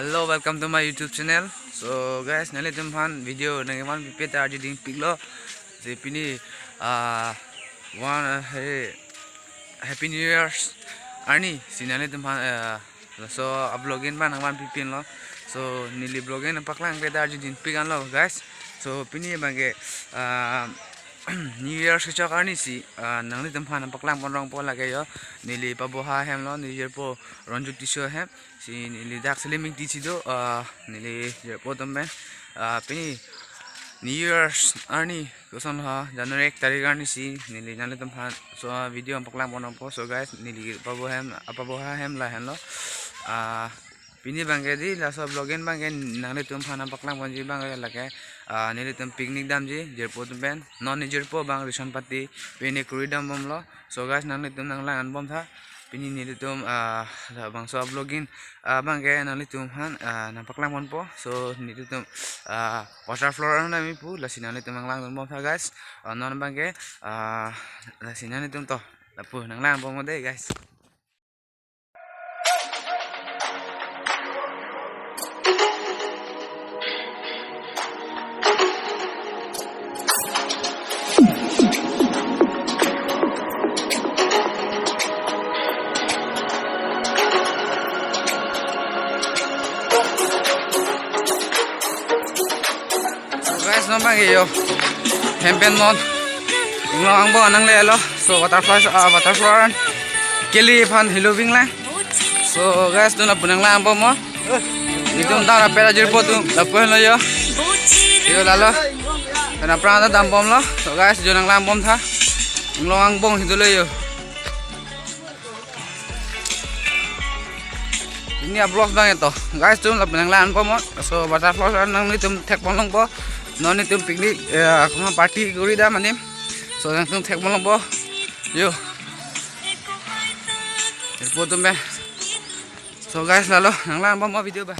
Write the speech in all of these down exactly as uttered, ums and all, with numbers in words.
Hello, welcome to my YouTube channel. So guys, nanglitum aphan video nangkevan pipe ta arju dingpiklo. Si pini, ah, one, ah, hey, Happy New Year's arni si nanglitum aphan, ah, so a vlogging abang nangvan pipinlo. So neli vlogging nangpaklang pe ta arju dingpik anlo guys. So pini abangke, ah, New Year's kechok arni si, ah, nanglitum aphan nangpaklang pon rongpo lake yo. Neli paboha hemlo, neli jirpo Ronjut Tisso hem. Si neli dak selim ingti si do, ah, neli jirpo atum pen, ah, pini New Year's arni kosonlo, January ek tarik arni si neli nanglitum aphan so, ah, video nangpaklang pon rongpo. So guys, neli paboha hem, ah, paboha hem lahenlo. Ah, pini abangke di laso vlogging abangke nanglitum aphan nangpaklang ponji abangke lake, ah, nelitum picnic damji jirpo atum pen. Non neli jirpo abang Rishon Pati, pini kuri dambomlo. So guys, nanglitum nanglang-an bomtha. Pini nelitum, ah, labangso vlogging, ah, abangke nanglitum aphan, ah, nangpaklang ponpo. So nelitum, ah, water flower an dam-i pu, lasi nanglitum nanglang bomtha guys. Ah, non abangke, ah, lasi nanglitum to lapu nanglang bomnon dei guys. So guys, non abangke yo, hem pen non Inglong angbong nanglelo. So water flower, ah, water flower an keli aphan helo vinglang. So guys, tu lapu nanglang bomnon. Itum ta rapet ajirpo tu lapu henlo yo. Yo lalo. Pen aphrang ta dambomlo. So guys, yo nanglang bomtha. Inglong angbong si dolo yo. Pini a vlogs abang eto. Guys, tu lapu nanglang bomnon. So water flower an nanglitum thek pon longpo. Non nelitum picnic, eh, akuma party kuri dam anim. So nangtum thek pon longpo. Yo. Jirpo atum pen. So guys, lalo nanglang bomnon video abang.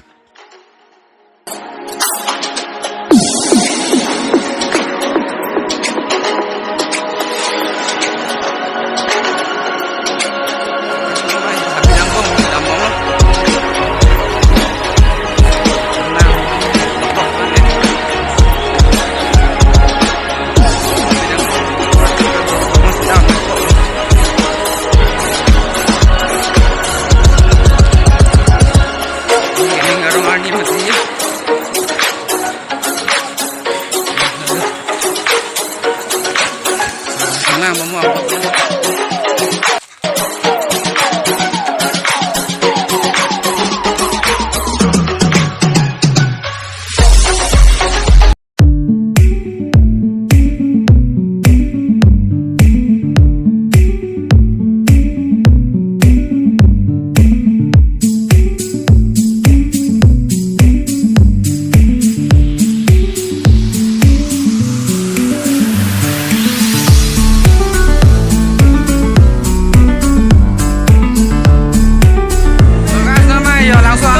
So guys, non abang yo, alangso,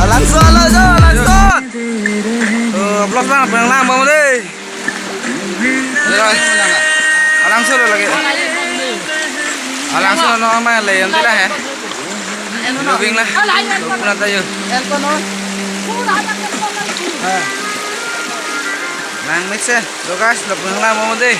alangso lo jo, alangso. Oh, vlogs abang nanglang bomnon dei. Alangso lo lake. Alangso lo non abang le, yang tu la he. Helo vinglang. Lapu nangta yo. Nang mix eh. So guys, lapu nanglang bomnon dei.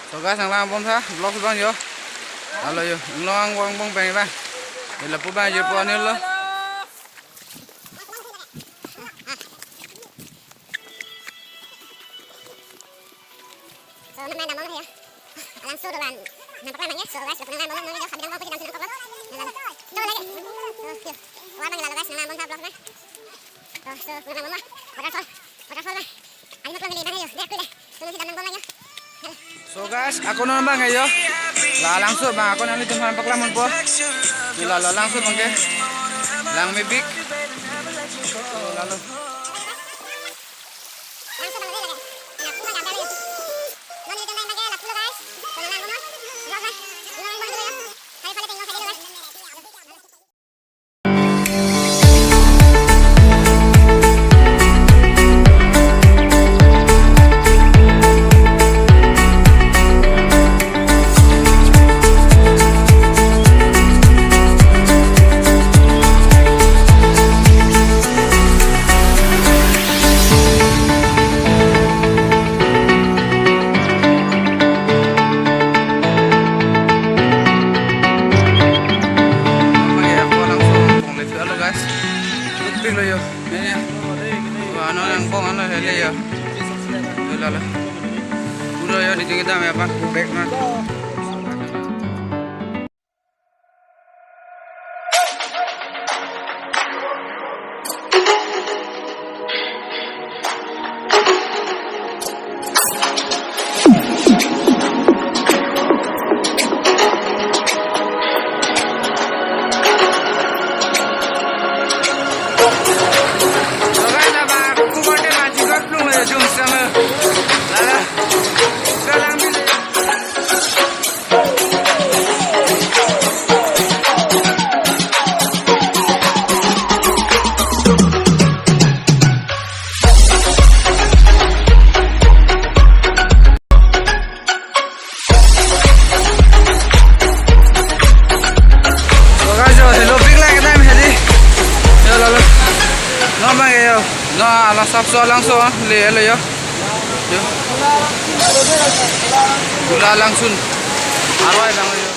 So guys, nanglang bomtha, vlogs abang yo. Halo yo, inglong angbong pen abang. Yo lapu abang jirpo anil lo. So, non abang dambom ya. Alangso do abang. Nangpaklang abang ya. So, guys, lapu nanglang bomnon, non yo, kami dambom, kami dambom, nangpaklang. Nanglang. Tuh lagi. Tuh, yo. Wah, abang lalo, guys, nanglang bomtha vlog abang. Tuh, so, nanglang bomnon. Waterfall. Waterfall abang. Ayo, nanglang bomnon yo. Dia kulit. Tuh, nanti dambom abang ya. So guys, ako non abang yo. La alangso abang, ako nanglitum aphan paklang ponpo. Yo lalo alangso abangke. Lang mepik. Yo lalo. So guys, yo, hello, big like time, hedi. Yo, lalo. No, bang, yo. No, ala sap so, lang so, le, le, yo. Yo. Gula langsun. Arwai bang, yo.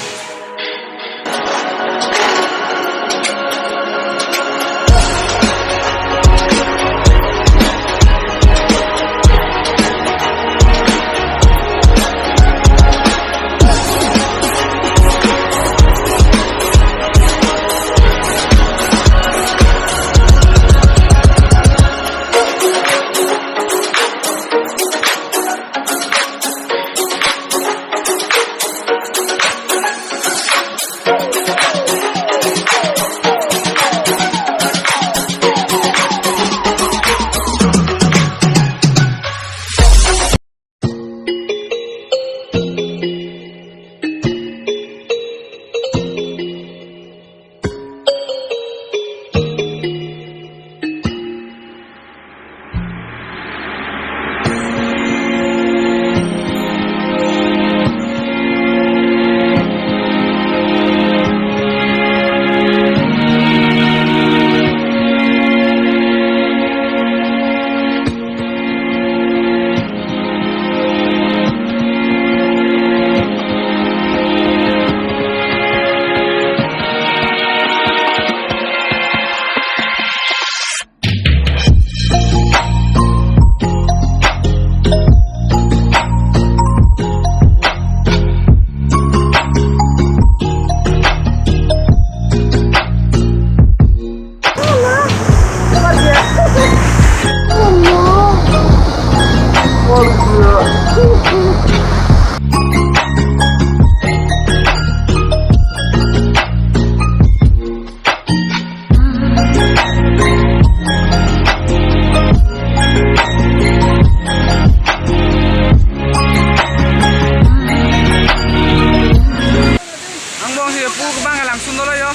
Angbong si pu kebang langsun dolo yo.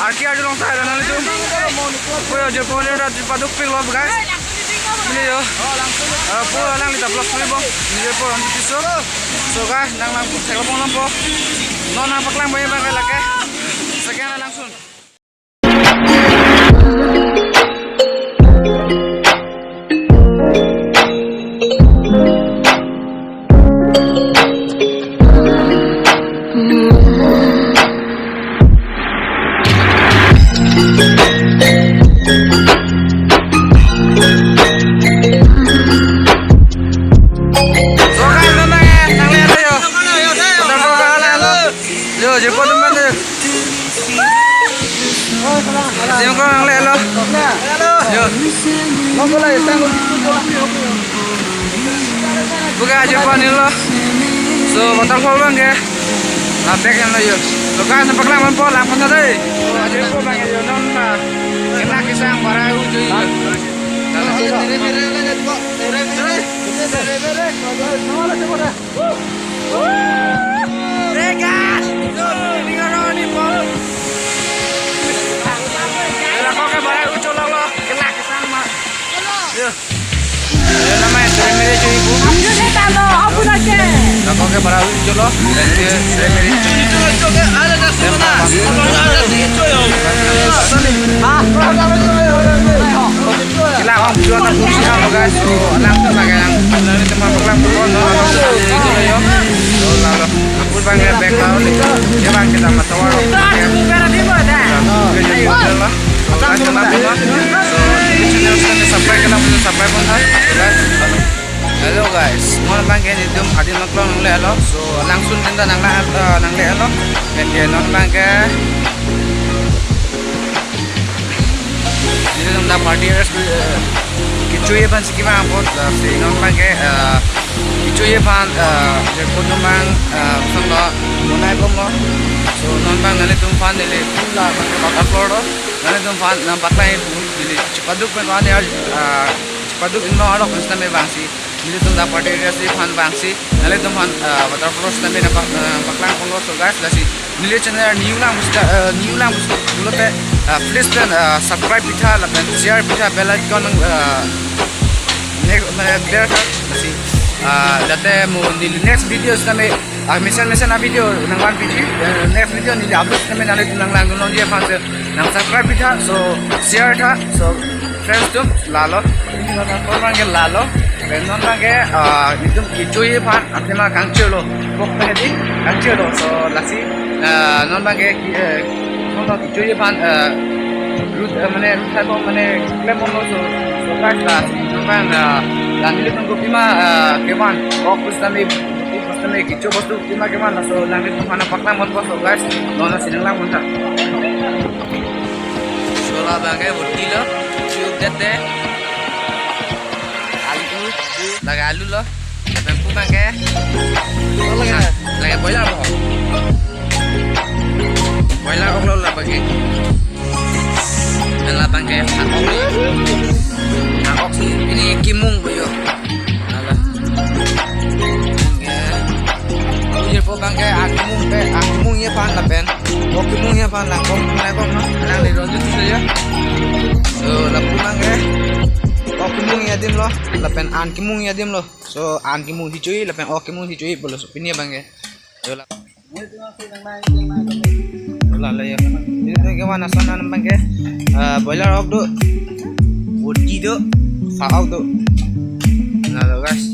Arki arjulong ta nanglitum. Ko yo jirpo ni rat paduk pik lo, guys. Ini yo. Eh, pu alangli ta vlog kuri bom. Ini jirpo on piso. So guys, nang lang thek bom lampo. Non nangpaklang bom bang lake. Sekian langsun. Yo, jirpo teman deh. Jengkong nangle lo. Yo. Buka aja pan lo. So, waterfall bang ke. Labek yang lo yo. Lo kan sempat lang po lang pun tadi. Aja po bang yo non ta. Kena kisang bara uju. Regas! Ini kan ini, Bos. Lako ke bara ucul lo, kena kisang ma. Yo. Yo, namanya Sremere cuy, Bu. Aku saya tahu, aku dah cek. Lako ke bara ucul lo, dan ke Sremere cuy. Ah, Sila kong video na khusus kamu, guys. So, anak tuh pakai yang ini cuma pelang pukul, no, anak tuh ini tuh yo. So, lalu aku bang ya back lalu nih. Ya bang, kita mata warung. Ya. Kita jalan lah. Kita jalan lah. So, di channel kita sampai kenapa sampai pun, guys. Hello guys, mon Abangke nelitum adim nangklong nanglelo. So, langsun adim ta nanglang, eh, nanglelo. Pen ke non abangke nelitum ta party area, eh, kechoji aphan si kevang apot, eh, si non abangke, eh, kechoji aphan, eh, airport atum abang, eh, songlo monai bomlo. So, non abang nanglitum aphan neli pula abangke water floor do. Nanglitum aphan nangpaklang, neli chepaduk pen ko-an ya, eh, chepaduk inglong arlo pen sitame vangsi nelitum ta party area si aphan vangsi nanglitum aphan, ah, water floor sitame nangpak-, ah, paklang ponlo. So guys, lasi neli channel new lang pusi, ah, new lang pusi pulote, ah, please pen, ah, subscribe pitha lapen share pitha, bell icon nang, ah, next, mane, there tha, lasi, ah, jate mo neli next video sitame, ah, mesen mesen a-video nangvan piji, eh, next video neli upload sitame nanglitum nanglangdun longji aphan si nang subscribe pitha, so share tha, so friends atum lalo. Ini non abangke lalo. Pen non abangke, ah, nelitum kechoji aphan athema kangchirlo. Bok pen di kangchirlo. So lasi, ah, non abangke, eh, non abang kechoji aphan, eh, route, eh, mane route hai bom mane klem bomlo. So, so guys, la non abang, ah, la nelitum kopima, ah, kevan, bok pusitame, pusitame kecho bostu kopima kevan, laso nanglitum aphan nangpaklang ponpo. So guys, non lasi nanglang pontha. So labangke voti lo, chu dete. Alu, lake alu lo. Lapen pu abangke, lake boiler bo. Boiler ok lo labangke. Pen labangke phan ok lo. Phan ok si pini kimung bo jo. Ala. Abangke. Ujir po abangke an kimung pe, an kimungji aphan lapen ok kimungji aphan lang kong nai bomlo. Lang di ronju tu saja. So, lapu abangke ok kimungji adim lo, lapen an kimungji adim lo. So, an kimung si choji lapen ok kimung si choji pulo. So, pini abangke. Yo la. Yo la, la yo. Nelitum kevan ason an abangke, ah, boiler ok do. Voti do. Phan ok do. Lalo guys.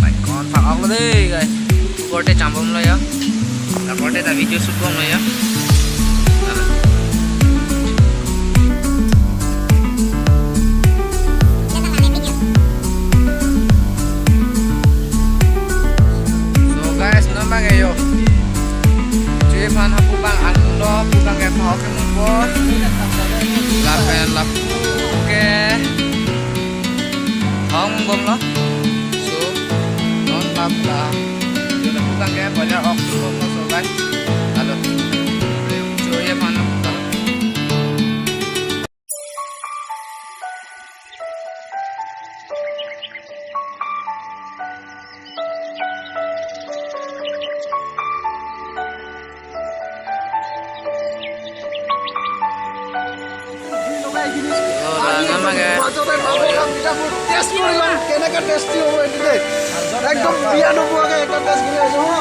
Baikon phan ok lo dei guys. Korte cham bomlo ya. La korte ta video shoot bomlo ya. So guys, non abangke yo. Choji aphan hapu abang an lo, pu abangke phan ok kimungpo. Lapen lapu ke phan ok bomlo. So, non lap la. Yo lapu abangke boiler ok bomlo so guys. Lalo. Choji aphan ok. Test কৰি লওঁ, কেনেকা টেষ্টি হ'ব এইটো দেই। একদম বিয়া নোপোৱাকে এটা টেষ্ট কৰি আছো, হা।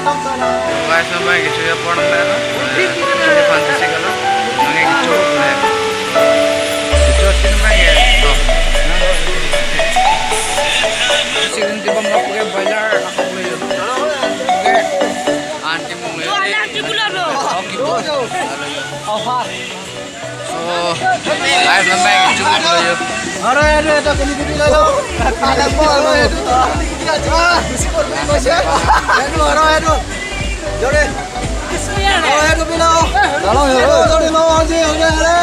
Guys, non abangke kecho apor nang lalo. Ini fantasy kalau. Nangke kecho, eh. Kecho sih abangke. Tuh. Sih nanti bang mau pakai boiler, aku boleh. Oke. An kimung lo. Tuh, an kimung lo. Oh, gitu. Over. So, guys, non abangke kecho lo yo. Aduh, aduh, itu kini gini lo. Ada apa lo itu? Ah, mesti pergi masih. Aduh, aduh, aduh. Jore. Aduh, aduh, bilo. Halo, halo. Aduh, aduh, lo, anjing, udah, halo.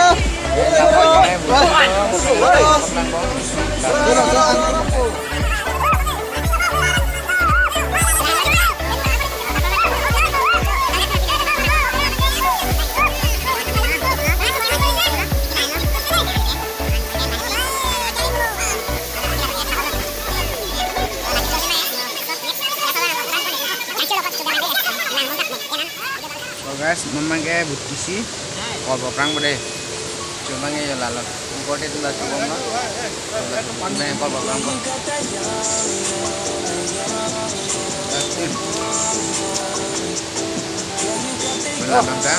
So guys, non abangke voti si kol paprang bo dei. Cuma nge yo lalo. Korte itu lagi bomlo. Cuma yang kol paprang bo. Wala bangke,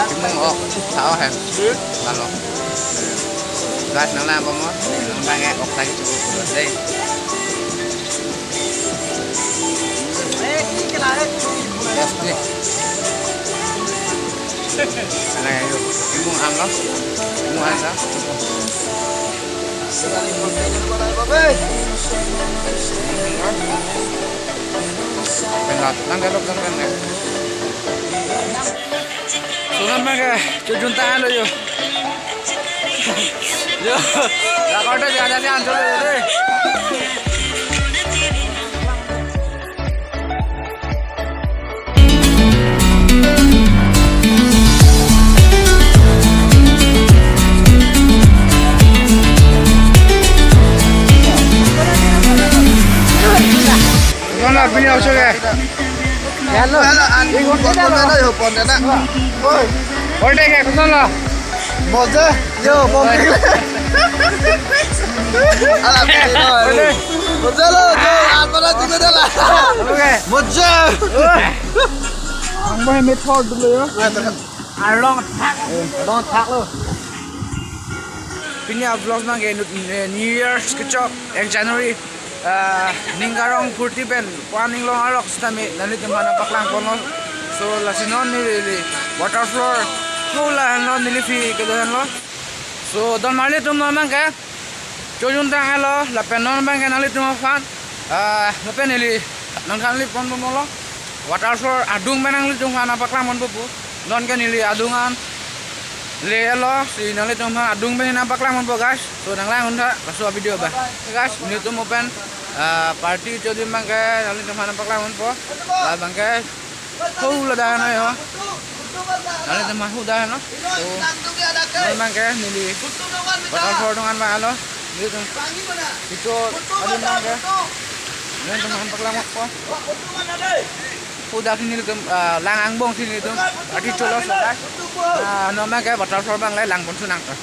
kimung ok, sao hen. Lalo. Guys, nanglang bomlo. Non abangke ok lagi cukup dei. Yes, deh. Nanglang yo. Kimung an lo. Kimung an lo. Penat, nang galok jang kan ya. Sunam bang ke, chojun tangan lo yo. Yo, la korte dia ada si anchot lo yo deh. Koson lo, pini aso ke? Hello. Hello, an-, Ini koson lo. Koson lo, yo, koson lo. Oi. Korte ke, koson lo? Moja, yo, bom. Ala, pini lo. Oi. Moja lo, yo, apa lagi beda lah? Oke. Moja. Ang bahai method dulu ya. Arlong thak. Arlong thak lo. Pini a-vlog nang ke nu-, eh, New Year's kechok, ek January, ah, ning karong purti pen, pu aning long arok sitame, nanglitum aphan nangpaklang ponlo. So, lasi non neli, neli, waterfall, hula henlo, neliphi kedo henlo. So, don marli atum non bang ke, chojun tang henlo, lapen non bang ke nanglitum aphan, ah, lapen neli, nangthanli pon ponlo. Waterfall adung pen nanglitum aphan nangpaklang ponpo pu. Non ke neli adung an le henlo, si nanglitum aphan adung pen nangpaklang ponpo guys. So nanglang untha, laso video ba. Guys, nelitum open, ah, party chodi bang ke nanglitum aphan nangpaklang ponpo. La bang ke, ho ladak henlo yo. Nanglitum aphan ho dak henlo. So, non bang ke neli waterfall adung an bang henlo. Nelitum. Ito, adung bang ke. Nanglitum aphan nangpaklang ponpo. Ho dak si nelitum, ah, lang angbong si nelitum. Ati cholo so, guys. Ah, non bang ke waterfall bang le lang pon sunang to.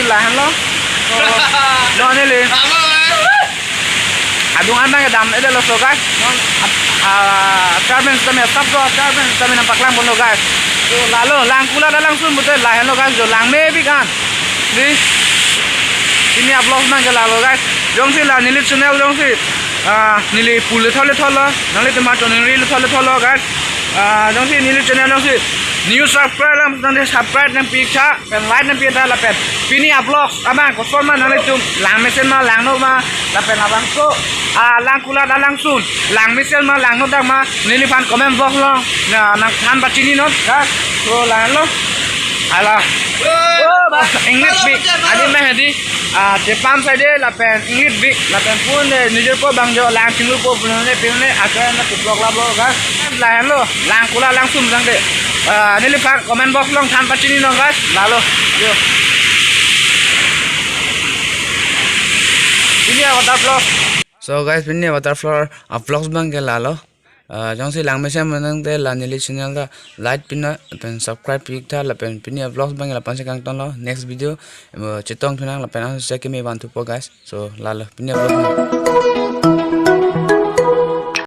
Lahenlo. So, non neli adung an abang kedam-edetlo, so guys. Non, ah, chairman sitame, sub chairman sitame nangpaklang ponlo guys. So lalo, lang kulat alangsun pute lahenlo guys, jo lang mepik an. Di, pini a-vlog abang ke lalo guys. Jongsi la neli channel jongsi, ah, neli pu lethot lethotlo, nanglitum atum ningri lethot lethotlo guys. Ah, jongsi neli channel jongsi new subscribe alam nangli subscribe nangpitha, pen like nangpitha lapen pini a-vlog abang koson ma nanglitum, lang mesen ma, lang nok ma, lapen labangso, ah, lang kulat alangsun, lang mesen ma, lang nok dak ma, neliphan comment box along na nangthan pachini non guys. So lahenlo. Hala. Inglit pik. Adi meh adi. Ah, Japan side lapen inglit pik. Lapen pun de nijor po bang jo lang chinglu po pun ne pun ne akan na kuplok lap lo guys. Lahenlo. Lang kulat alangsun tangte. Ah, neliphan comment box along than pachini non guys. Lalo. Yo. Pini a-water vlog. So guys, pini a-water vlog, a-vlogs abang ke lalo. Ah, jongsi lang mesen ma nangte la neli channel ta like pinnon, pen subscribe pitha, lapen pini a-vlogs abang ke lapu-an si kangtonlo. Next video, em, chetong thunang lapen an si keme van thupo guys. So lalo, pini a-vlog abang.